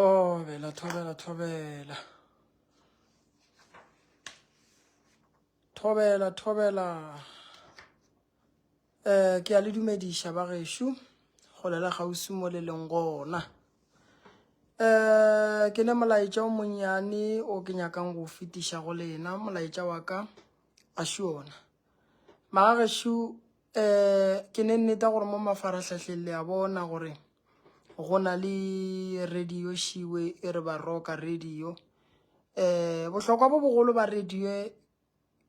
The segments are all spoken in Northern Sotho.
Thobela, thobela, thobela. Thobela, thobela. Eh, ke a le dumediša ba gešo go lela kgauswi mo le leng gona. Eh, ke ne molaetša o monnyane o ke nyakang go fetiša go lena, molaetša wa ka a še ona. Magagešo eh ke ne nneta gore mo mafarahlahleng le a bona gore go na le radio šiwe e re ba roka radio eh bohlokwa bo bogolo ba radio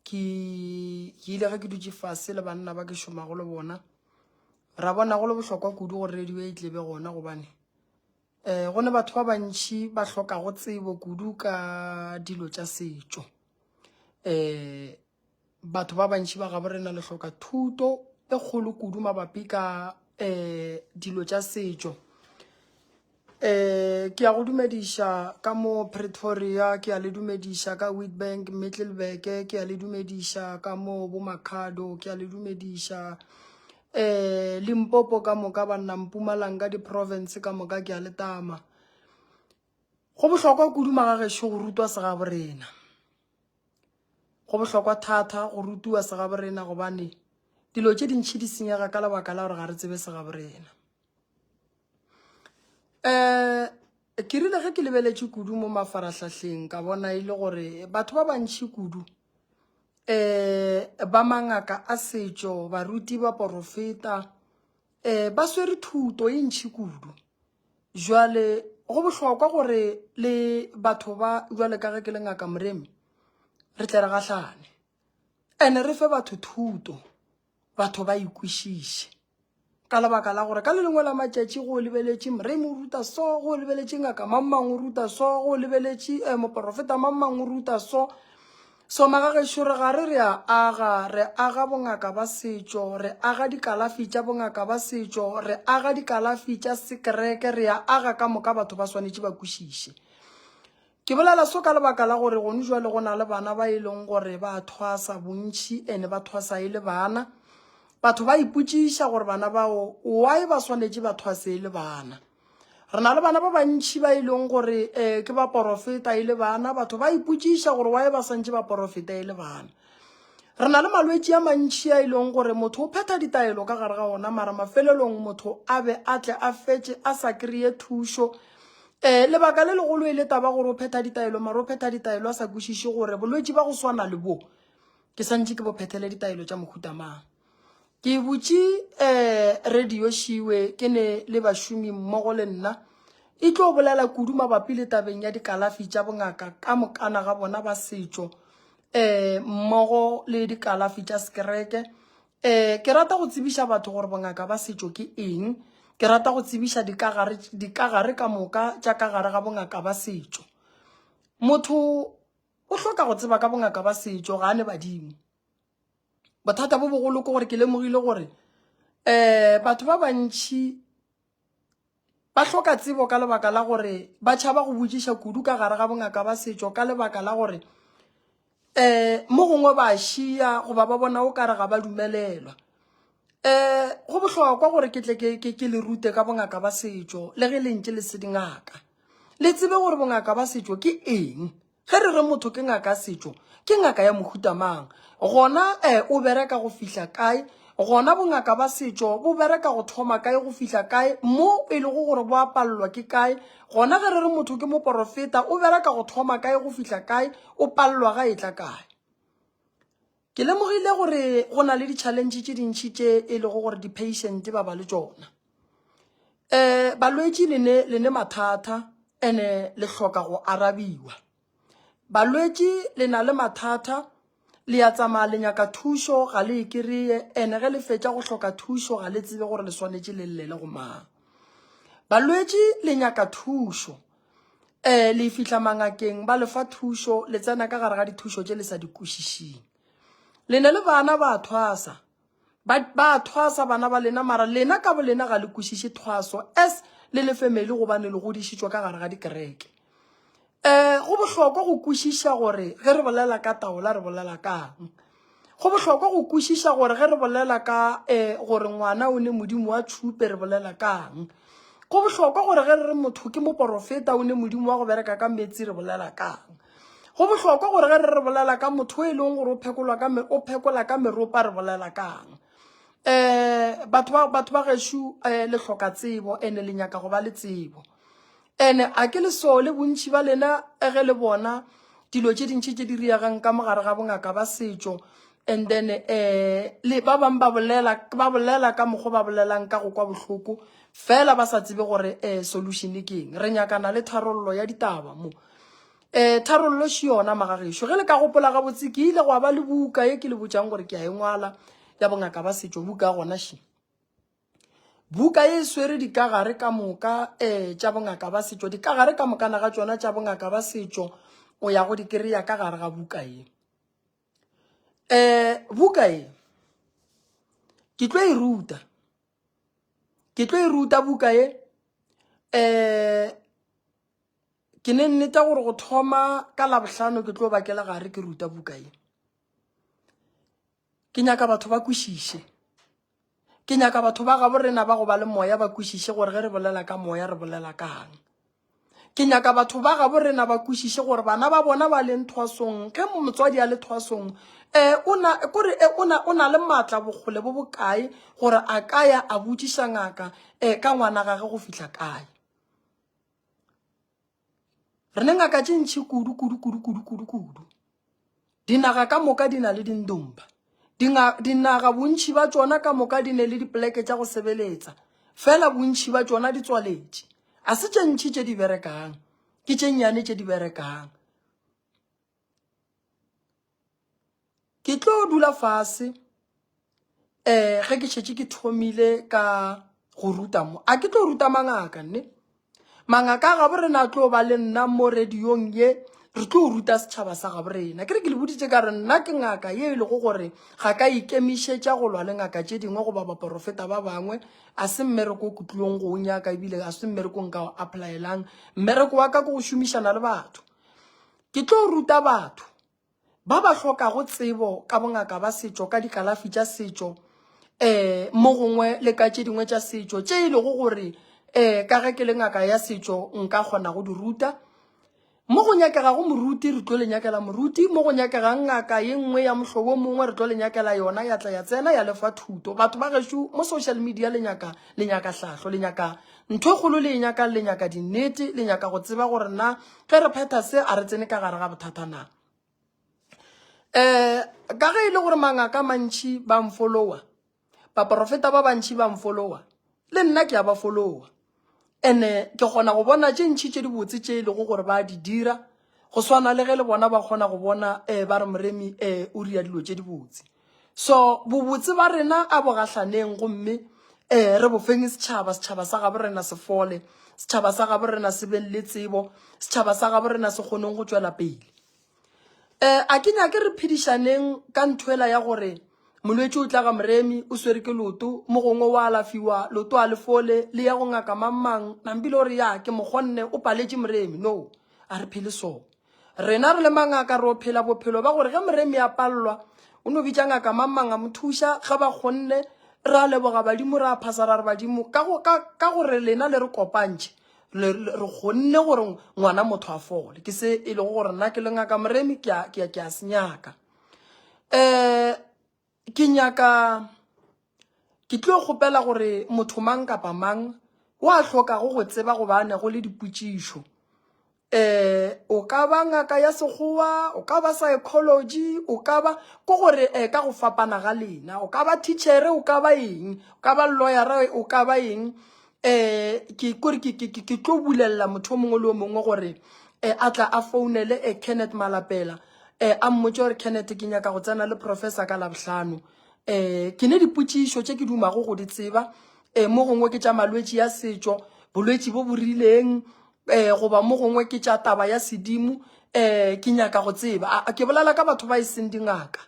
ke ke ile ge ke dutše fase le banna ba ke šomago le bona ra bona go le bohlokwa kudu gore radio e tlebe gona gobane um go ne batho ba bantšhi ba hlokago tsebo kudu ka dilo tša setšo um Batho ba bantši ba gabo rena le hloka thuto e kgolo kudu mabapi ka um dilo tša setšo. Um ke ya go dumediša ka mo Pretoria, ke ya le dumediša ka Witbank, Middelburg, ke ya le dumediša ka mo bo Makhado, ke ya le dumediša um Limpopo ka moka banna, Mpumalanga, di-province ka moka ke ya le tama. Go bohlokwa kudu magagešo go rutwa segabo rena. Go bohlokwa thata go rutiwa segaborena gobane dilo tše dintšhi di senyega ka lebaka la gore ga re tsebe segaborena. Um ke rile ge ke lebeletše kudu mo mafarahlahleng ka bona e le gore batho ba bantšhi kudu um ba mangaka a setšo, baruti, baporofeta um ba swere thuto e ntšhi kudu. Jwale go bohlokwa gore le batho ba jwale ka ge ke le ngaka Moremi re tle re gahlane ene re fe batho thuto batho ba ikwešiše ka lebaka la gore ka le lengwe la matšatši go lebeletše Moremi o ruta so go lebeletše ngaka mang mang o ruta so go lebeletše eh, moporofeta mang mang o ruta so So magagešo re gare re a aga, re aga bongaka ba setšo, re aga dikalafi tša bongaka ba setšo, re aga dikalafi tša sekereke, re a aga ka moka batho ba swanetše ba kwešiše. Ke bolela so ka lebaka la gore gone jwale go na le bana ba e leng gore ba thwasa bontši ene ba thwasa e le bana. Batho ba ipotšiša gore bana bao why ba swanetše ba thwase e le bana. Re na le bana ba bantši ba e leng gore um ke baporofeta e le bana, batho ba ipotšiša gore why ba santše ba porofeta e le bana. Re na le malwetši a mantši a e leng gore motho o phetha ditaelo ka gare ga ona mara mafelelong motho a be a tle a fetše a sa kry-e thušo. Um lebaka le legolo e le taba gore o phetha ditaelo mara o phetha ditaelo a sa kwešiše gore bolwetši ba go swana le bo ke santše ke bo phethele ditaelo tša mohuta mang. Ke butše eh, radio šiwe ke ne le bašomi mmogo le nna e tlo bolela kudu mabapi le tabeng ya dikalafi tša bongaka ka mokana ga bona ba setšo eh, mmogo le dikalafi tša sekereke. Eh, ke rata go tsebiša batho gore bongaka ba setšo ke eng. Ke rata go tsebiša dikagare, dikagare ka moka tša ka gare ga bongaka ba setšo. Motho o hloka go tseba ka bongaka ba setšo ga a ne badimo. Bothata bo bogolo ke gore ke lemogile gore um batho ba bantšhi ba hloka tsebo ka lebaka la gore ba tšhaba go botšiša kudu ka gare ga bongaka ba setšo ka lebaka la gore um mo gongwe ba šia goba ba bona o kare ga ba dumelelwa. Um go bohlokwa gore ke tle ke le rute ka bongaka ba setšo le ge le ntše le se dingaka. Le tsebe gore bongaka ba setšo ke eng. Ge re re motho ke ngaka ya setšo, ke ngaka ya mohuta mang? Gona eh, o bereka go fihla kae? Gona bongaka ba setšo bo bereka go thoma kae go fihla kae? Mo e lego gore bo a palelwa ke kae? Gona ge re re motho ke moporofeta, o bereka go thoma kae go fihla kae? O palelwa ga e tla kae? Ke lemogile gore go na le di-challenge tše dintši tše e lego gore di-patient ba ba le tšona. Um balwetši le ne le ne mathata ene le hloka go arabiwa. Balwetši le na le mathata le ya tsamaya le nyaka thušo ga le e kry-e ene ge le fetša go hloka thušo ga le tsebe gore le swanetše le llele go mang. Balwetši le nyaka thušo um le fihla mangakeng ba le fa thušo le tsena ka gare ga dithušo tše le sa di kwešišing. Le ne le bana ba thwasa ba ba thwasa bana ba lena mara lena ka bolena ga le kwešiše thwaso as le le family gobane le godišitšwe ka gare ga dikereke. Um go bohlokwa go kwešiša gore ge re bolela ka taola re bolela kang. Go bohlokwa go kwešiša gore ge re bolela ka um gore ngwana o ne modimo wa tšhupe re bolela kang. Go bohlokwa gore ge re re motho ke moporofeta o ne modimo wa go bereka ka meetse re bolela kang. Go bohlokwa gore ge re re bolela ka motho e leng gore o phekolwa ka o phekola ka meropa re bolela kang. Eh batho ba batho ba gešo eh, le hloka tsebo ene le nyaka go ba le tsebo. Ene a ke le sole bontši ba lena ge le bona dilo tše dintši tše di riegang ka mogare ga bongaka ba setšo and then eh le ba bang ba bolela ba bolela ka mokgwa ba bolelang ka go kwa bohloko fela ba sa tsebe gore eh solution ke eng. Re nyakana le tharollo ya ditaba mo. Eh tharollo še yona magagešo. Ge le ka gopola gabotse ke ile gwa ba le buka ye ke le botšang gore ke a e ngwala ya bongaka ba setšo buka ya gona še. Buka ye e swere dikagare ka moka um tša bongaka ba setšo. Dikagare ka mokana ga tšona tša bongaka ba setšo o ya go di kry-a ka gare ga buka ye. Um buka ye ke tlo e ruta, ke tlo e ruta buka ye um ke ne nneta gore go thoma ka Labohlano ke tlo ba ke le gare ke ruta buka ye. Ke nyaka batho ba kwešiše. Ke nyaka batho ba gabo rena ba go ba le moya ba kwešiše gore ge re bolela ka moya re bolela kang. Ke nyaka batho ba gabo rena ba kwešiše gore bana ba bona ba leng thwasong, ge motswadi a le thwasong, eh, o na, kore, eh, o na, o na le maatla bokgole bo bokae gore a ka ya a botšiša ngaka, eh, ka ngwana gage go fihla kae. Re ne ngaka tše ntši kudu, kudu, kudu, kudu, kudu, kudu. Dinaga ka moka di na le dindomba. Dinga, dinaga bontši ba tšona ka moka di ne le dipoleke tša go sebeletsa. Fela bontši ba tšona di tswaletše. A se tše ntši tše di berekang, ke tše nnyane tše di berekang. Ke tlo dula fase um ge ke šetše ke thomile ka go ruta mo. A ke tlo ruta mangaka nne. Mangaka a gabo rena a tlo ba le nna mo radiong ye re tlo ruta setšhaba sa gabo rena. Ke re ke le boditše ka re nna ke ngaka ye e lego gore ga ka ikemišetša go lwa le ngaka tše dingwe goba baporofeta ba bangwe. A se mmereko o ke tlilong go o nyaka ebile a se mmereko nka o apply-elang. Mmereko wa ka ke go šomišana le batho. Ke tlo ruta batho ba ba hlokago tsebo ka bongaka ba setšo, ka dikalafi tša setšo, um mo gongwe le ka tše dingwe tša setšo tše e lego gore um ka ge ke le ngaka ya setšo nka kgona go di ruta. Mo go nyakegago moruti re tlo le nyakela moruti, mo go nyakegang ngaka ye nngwe ya mohlobo o mongwe re tlo le nyakela yona ya tla ya tsena ya le fa thuto. Batho ba gešo mo social media le nyaka le nyaka hlahlo, le nyaka ntho e kgolo le e nyakang, le nyaka dinnete, le nyaka go tseba gore na ge re phetha se a re tsene ka gare ga bothata na. Um ka ge e le gore mangaka a mantši ba mfolowa, baporofeta ba bantši ba mfolowa, le nna ke a ba folowa. Ene ke kgona go bona tše ntši tše dibotse tše e lego gore ba di dira, go swana le ge le bona ba kgona go bona um ba re Moremi um o ria dilo tše dibotse. So bobotse ba rena a bo gahlaneng gomme um re bo feng setšhaba, setšhaba sa gabo rena se fole, setšhaba sa gabo rena se beng le tsebo, setšhaba sa gabo rena se kgoneng go tšwela pele. Um a ke nyake re phedišaneng ka nthwela ya gore molwetši o tla ga Moremi o swere ke loto, mo gongwe wa alafiwa loto a le fole, le ya go ngaka mang mang, nampile o re ya ke mokgonne o paletše Moremi. No, a re phele so. Rena re le mangaka ro phela bophelo ba gore ge Moremi a pallwa o no bitša ngaka mang mang a mo thuša, ge ba kgonne re a leboga badimo re a phasa ra re badimo ka go ka ka gore lena le re kopantšhe re kgonne gore ngwana motho a fole. Ke se e lego gore nna ke le ngaka Moremi ke a ke a ke a se nyaka. Um ke nyaka ke tlo kgopela gore motho mang kapa mang wa hlokago go tseba goba a nago le dipotšišo eh o ka ba ngaka ya sekgowa o ka ba psychology o ka ba ko gore eh ka go fapana ga lena o ka ba teacher o ka ba eng o ka ba lawyer o ka ba eng eh ke kore ke ke ke tlo bulela motho o mongwe le o mongwe gore eh a tla a founele eh Kenneth Malapela eh a mmotse gore Kenneth ke nyaka go tsena le professor ka Labohlano eh ke ne dipotšišo tše ke dumago go di tseba eh mo gongwe ke tša malwetši ya setšo bolwetši bo bo rileng eh goba mo gongwe ke tša taba ya sedimo eh ke nyaka go tseba a ke bolela ka batho ba e seng dingaka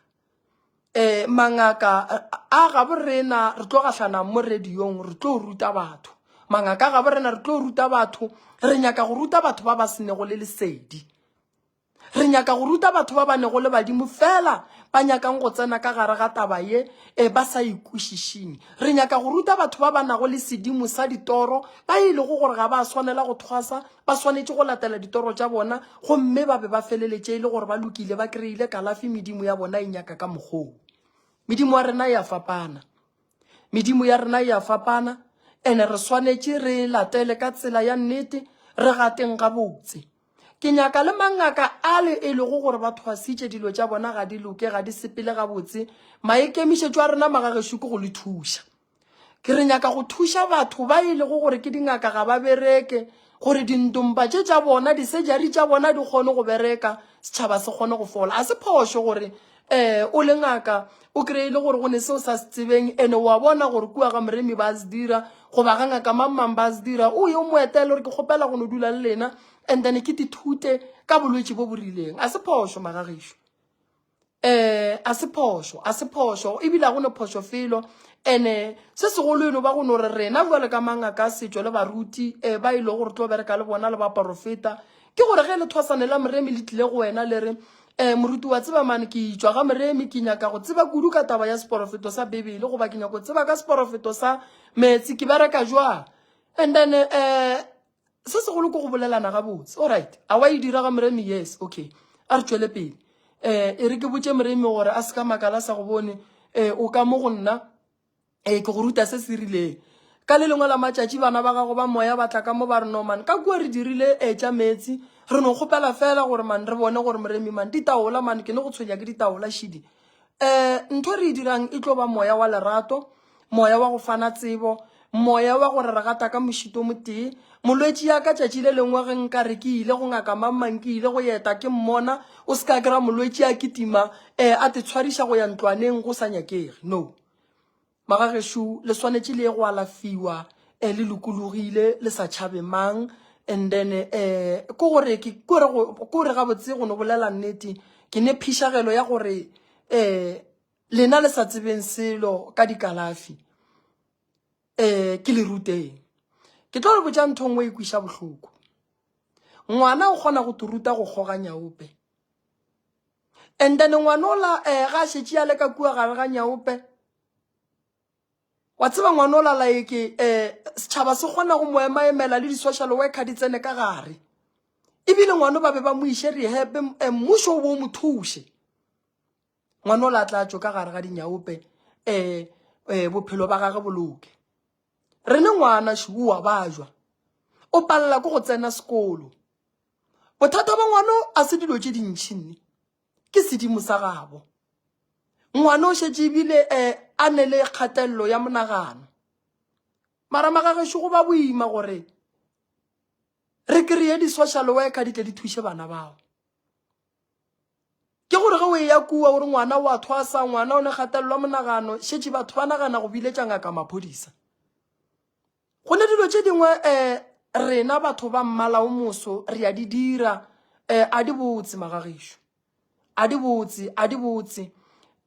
eh mangaka a gabo rena re tlo gahlana mo radiong re tlo ruta batho mangaka a gabo rena re tlo ruta batho re nyaka go ruta batho ba ba senego le lesedi Re nyaka go ruta batho ba ba nego le badimo fela. ba nyakang go tsena ka gare ga taba ye um ba sa e kwešišing. Re nyaka go ruta batho ba ba nago le sedimo sa ditoro, ba e lego gore ga ba swanela go thwasa, ba swanetše go latela ditoro tša bona, gomme ba be ba feleletše e le gore ba lokile, ba kry-ile kalafi medimo ya bona e nyaka ka mokgoo. Medimo ya rena e a fapana. Medimo ya rena e a fapana, ene re swanetše re e latele ka tsela ya nnete, re gateng gabotse. Ke nyaka le mangaka ale e lego gore ba thwasitše dilo tša bona ga di loke, ga di sepele gabotse. Maikemišetšo a rena magagešo ke go le thuša. Ke re nyaka go thuša batho ba e lego gore ke dingaka ga ba bereke, gore dintompa tše tša bona, disejari tša bona di kgone go bereka, setšhaba se kgone go fola. A se phošo gore um o le ngaka o kry-e le gore go ne seo sa se tsebeng ene wa bona gore kua ga moremi ba se dira goba ga ngaka mang mang ba se dira, o ye o mo etele gore ke kgopela go no dula le lena and then ke dithute ka bolwetši bo bo rileng. A se phošo magagešo. Eh, a se phošo, a se phošo, ebile a go ne phošo felo. Ene se segolo eno ba go no re rena jwale ka mangaka a setšo le baruti eh, ba e lego gore tlo bereka le bona le baporofeta, ke gore ge le thwasane la moremi le tlile go wena le re eh, moruti wa tseba mane ke itšwa ga moremi ke nyaka go tseba kudu ka taba ya seporofeto sa Bibele goba ke nyaka go tseba ka seporofeto sa meetse ke bereka jwang. And then eh, se segolo ke go bolelana gabotse. Alright, a wa e dira ga moremi? Yes, okay, a re tšwele pele. Eh, e re ke botše moremi gore a se ka makala sa go bone eh, o ka mo go nna eh, ke go ruta se se rileng. Ka le lengwe la matšatši bana ba gago ba moya ba tla ka mo ba re no man ka kua re dirile eh, tša meetse re no kgopela fela gore man re bone gore moremi man ditaola man ke ne go tshwenya ke ditaola šidi. Eh, ntho re e dirang e tlo ba moya wa lerato, moya wa go fana tsebo, moya wa gore re gata ka mošito motee. Molwetši ya ka tšatši le lengwe ge nka re ke ile go ngaka mang mang ke ile go eta ke mmona, o se ka kry-a molwetši a kitima eh, a te tshwariša go ya ntlwaneng go sa nyakege. No. Magagešo le swanetše le ye go alafiwa eh, le lokologile le sa tšhabe mang and then eh, ke gore ke gore gabotse go no bolela nnete ke ne phišagelo ya gore eh, lena le sa tsebeng selo ka dikalafi eh, ke le ruteng. Ke tlo le botša ntho nngwe e kwiša bohloko. Ngwana o kgona go te ruta go kgoga nyaope. And then ngwanola eh, ga a šetše a le ka kua gare ga nyaope, wa tseba ngwanola like eh, setšhaba se kgona go mo emaemela le di-social worker di tsene ka gare. Ebile ngwano ba be ba mo iše rehab, eh, mmušo o bo o mo thuše. Ngwanola a tla tšwe ka gare ga dinyaope, eh, eh, bophelo ba gage bo loke. Rene ngwana šo o a bajwa, o palela ke go tsena sekolo. Bothata ba ngwano a se dilo tše dintšhi nne, ke sedimo sa gabo. Ngwana o šetše ebile um a ne le kgatelelo ya monagano. Mara magagešo go ba boima gore re kry-e di-social worker di tle di thuše bana bao. Ke gore ge o eya kua o re ngwana o a thwasa, ngwana o ne kgatelelo ya monagano, šetše batho ba nagana go biletša ngaka maphodisa. Go ne dilo tše dingwe um rena batho ba mmala o moso re a di dira um a di botse magagešo, a di botse, a di botse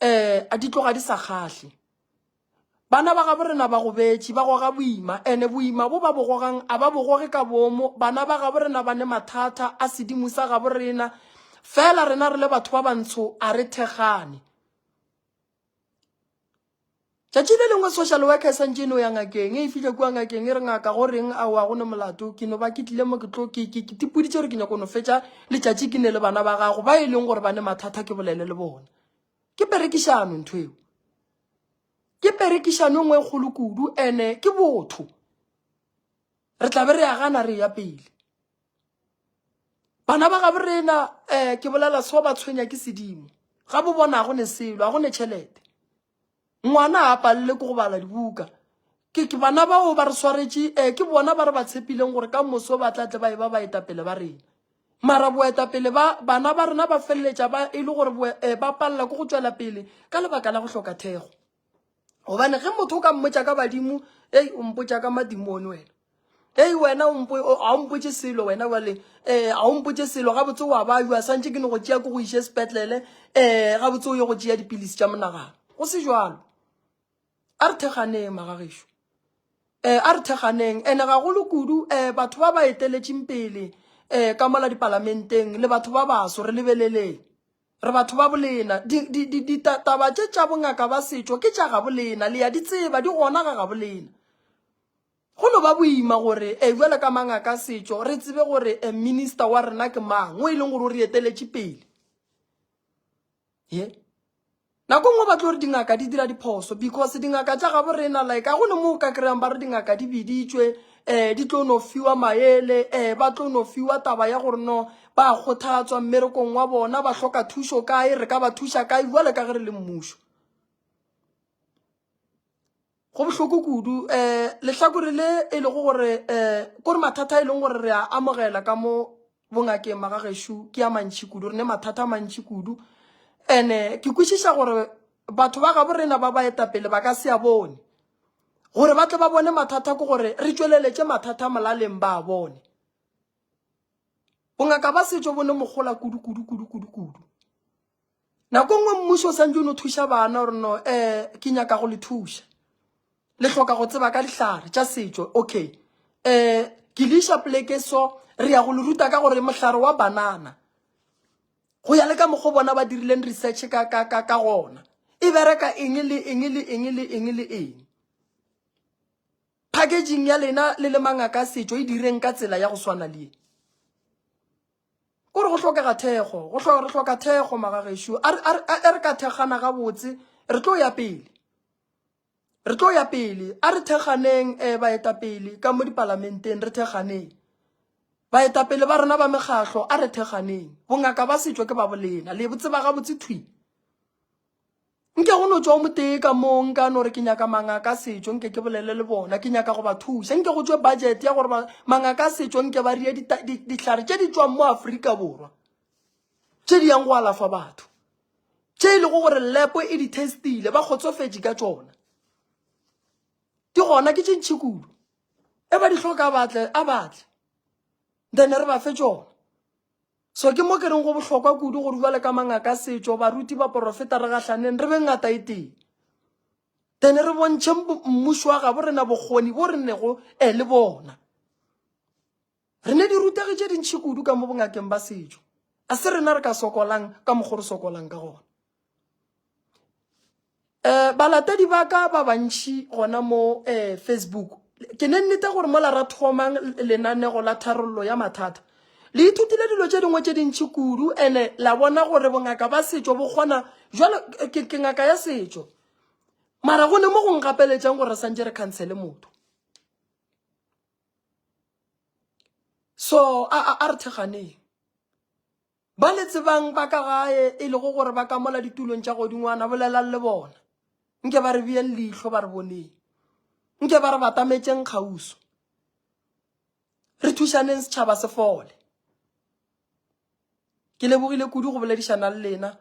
um a di tloga di sa kgahle. Bana ba gabo rena ba gobetše, ba goga boima, ene boima bo ba bo gogang a ba bo goge ka boomo. Bana ba gabo rena ba ne mathata a sedimo sa gabo rena, fela rena re le batho ba bantsho a re thekgane. Tšatši le lengwe social worker e santše e no ya ngakeng, e fihla kua ngakeng e re ngaka go reng aowa go ne molato, ke no ba ke tlile mo ke tlo ke ke ke tipoditše gore ke nyako no fetša letšatši ke ne le bana ba gago ba e leng gore ba ne mathata ke bolele le bona. Ke perekišano ntho eo. Ke perekišano e nngwe e kgolo kudu ene ke botho. Re tla be re agana re ya pele. Bana ba gabo rena um ke bolela so ba tshwenya ke sedimo. Ga bo bona ga go ne selo, ga go ne tšhelete. Ngwana a palele ke go bala dibuka. Ke ke bana bao ba re swaretše eh, ke bona ba re ba tshepileng gore ka moso ba tla tle ba e ba baetapele ba rena. Mara boetapele ba bana ba rena ba feleletša ba e le gore eh, ba palela ke go tšwela pele ka lebaka la go hloka thekgo. Gobane ge motho o ka mmotša ka badimo, ei o mpotša ka madimone wena. Ei wena o mpo a o mpotše selo wena bjale eh a o mpotše selo gabotse wa ba jwa santše ke no go tšea ke go iše sepetlele eh gabotse o ye go tšea dipilisi tša monagano. Go se jwalo. A re thekganeng magagešo. Eh a re thekganeng ene gagolo kudu eh batho ba ba eteletšeng pele eh ka mola dipalamenteng le batho ba baso re lebeleleng. Re batho ba bolena. Di, di, di, ditaba tše tša bongaka ba setšo ke tša gabolena. Le ya di tseba, di gona ga gabolena. Go no ba boima gore e bjale ka mangaka a setšo re tsebe gore e minister wa rena ke mang o e leng gore o re eteletše pele. Ye. Nako nngwe ba tlo re dingaka di dira diphoso because dingaka tša gabo rena like a go ne mo o ka kry-ang ba re dingaka di biditšwe um di tlo no fiwa maele um ba tlo no fiwa taba ya gore no ba kgothatswa mmerekong wa bona ba hloka thušo kae re ka ba thuša kae bjale ka ge re le mmušo. Go bohloko kudu um lehlakore le e lego gore um kore mathata a e leng gore re a amogela ka mo bongakeng magagešo ke a mantši kudu re ne mathata a mantši kudu ene ke kwešiša gore batho ba gabo rena ba baetapele ba ka se a bone gore ba tle ba bone mathata ke gore re tšweleletše mathata molaleng ba a bone bongaka ba setšo bo ne mogola kudu kudu kudu kudu kudu Nako nngwe mmušo o santse o no thuša bana gore no um ke nyaka go le thuša. Le hloka go tseba ka dihlare tša setšo. Okay. Um ke le iša poleke so re ya go le ruta ka gore mohlare wa banana go ya le ka mokgwa bona ba dirileng research ka ka ka ka gona e bereka eng le eng le eng le eng le eng. Packaging ya lena le le mangaka a setšo e direng ka tsela ya go swana le ye. Kore go hlokega thekgo, go hlo re hloka thekgo magagešo. A re re ka thekgana gabotse, re tlo ya pele. Re tlo ya pele. A re thekganeng eh, baetapele ka mo dipalamenteng, re thekganeng. Baetapele ba rena ba mekgahlo, a re thekganeng. Bongaka ba setšo ke ba bolena, le bo tseba gabotse thwi. Nke go no tšwa o motee ka moo nka no re ke nyaka mangaka a setšo nke ke bolele le bona ke nyaka go ba thuša nke go tšwe budget ya gore mangaka a setšo nke ba rie dihlare tše di tšwang mo Afrika Borwa tše di yang go alafa batho tše e lego gore lepo e di testile ba kgotsofetše ka tšona di gona ke tše ntšhi kudu e ba di hloka batle a batle then re ba fe tšona. So ke mo ke reng go bohlokwa kudu gore bjale ka mangaka a setšo, baruti, baporofeta re gahlaneng re be ngata e tee. Then re bontšheng mmušo wa gabo rena bokgoni bo re nego eh, le bona. Re ne dirutegi tše dintšhi kudu ka mo bongakeng ba setšo. A se rena re ka sokolang ka mokgo re sokolang ka gona. Eh, balatedi ba ka ba bantši gona mo eh, Facebook ke ne nnete gore mola ra thomang lenanego la tharollo ya mathata le ithutile dilo tše dingwe tše dintši kudu ene la bona gore bongaka ba setšo bo kgona jalo ke, ke ngaka ya setšo mara go ne mo go ngapeletšang gore re santše re khansele motho so a, a, a re thekganeng Ba le tsebang ba ka gae, e lego gore ba ka mola ditulong tša godingwana, bolelang le bona. Nke ba re beeng leihlo ba re boneng. Nke ba re batametšeng kgauswi. Re thušaneng setšhaba se fole. Ke lebogile kudu go boledišana le lena.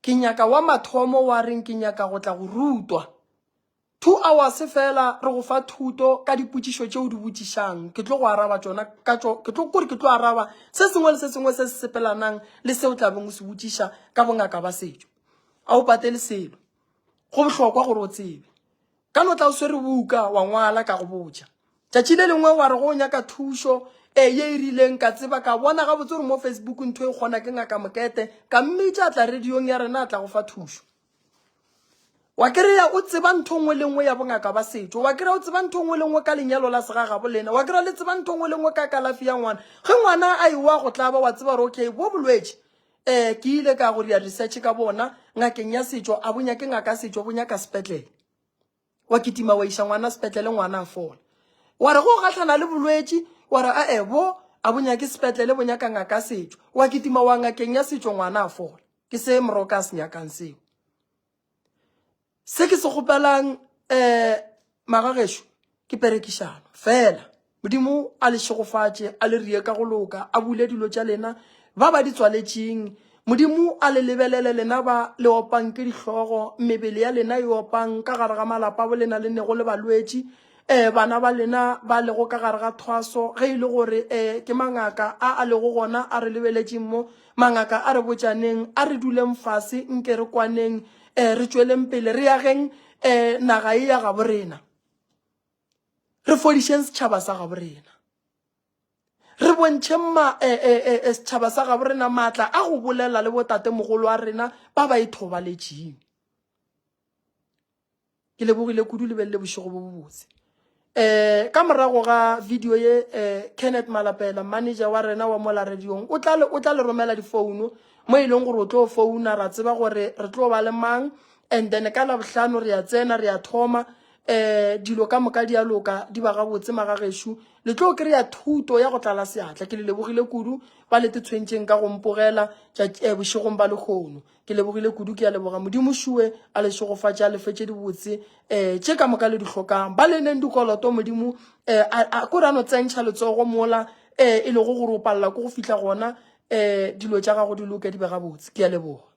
Ke nyaka wa mathomo wa reng ke nyaka go tla go rutwa. 2 hours fela re go fa thuto ka dipotšišo tše o di botšišang. Ke tlo go araba tšona ka tšo ke tlo kore ke tlo araba se sengwe le se sengwe se se sepelanang le se o tla beng o se botšiša ka bongaka ba setšo. A o patele selo. Go bohlokwa gore o tsebe. Ka no tla o swere buka wa ngwala ka go botša. Tšatši le lengwe wa re go o nyaka thušo e ye e rileng ka tseba ka bona gabotse gore mo Facebook ntho e kgona ke ngaka Mokete ka mmitša a tla radiong ya rena a tla go fa thušo. Wa kry-a o tseba ntho nngwe le nngwe ya bongaka ba setšo. Wa kry-a o tseba ntho nngwe le nngwe ka lenyalo la segagabo lena. Wa kry-a le tseba ntho nngwe le nngwe ka kalafi ya ngwana. Ge ngwana a ewa go tlaba wa tseba gore okay bo bolwetši um ke ile ka go dira research ka bona ngakeng ya setšo a bo nyake ngaka ya setšo bo nyaka sepetlele. Wa kitima wa iša ngwana sepetlele ngwana a fola. Wa re go gahlana le bolwetši wa re ae bo a bo nyake sepetlele bo nyaka ngaka ya setšo. Wa kitima wa ngakeng ya setšo ngwana a fola. Ke se Moroka a se nyakang seo. Se ke se kgopelang um magagešo ke perekišano fela. Modimo a le šegofatše, a le rie ka go loka, a bule dilo tša lena ba ba di tswaletšeng. Modimo a le lebelele lena ba le opang ke dihlogo, mebele ya lena e opang ka gare ga malapa a bolena le nego le balwetši, um bana ba lena ba lego ka gare ga thwaso, ge e le gore um ke mangaka a a lego gona a re lebeletšeng mo, Mangaka a re botšaneng, a re duleng fase, nke re kwaneng, eh, re tšweleng pele, re ageng eh, naga ye ya gabo rena. Re fodišeng setšhaba sa gabo rena. Re bontšheng ma, e, e, e, e, setšhaba sa gabo rena maatla a go bolela le botatemogolo a rena ba ba ithobaletšeng. Ke lebogile kudu le be le bošego bo bobotse. Eh, ka morago ga video ye eh, Kenneth Malapela manager wa rena wa mola radiong o tla le o tla le romela difouno mo e leng gore o tlo founa ra tseba gore re tlo ba le mang and then ka labohlano re a tsena re a thoma eh dilo ka moka di a loka di ba gabotse magagešo le tlo kry-a thuto ya go tlala seatla ke le lebogile kudu ba le tetshwentšeng ka go mpogela eh, bošegong ba lekgono Ke lebogile kudu, ke a leboga. Modimo šue a le šegofatše, a le fe tše dibotse, um tše ka moka le di hlokang. Ba le neng dikoloto, Modimo um a, a ko re a no tsentšha letsogo mola um e lego gore o palela ko go fihla gona, um dilo tša gago di loke di be gabotse. Ke a leboga.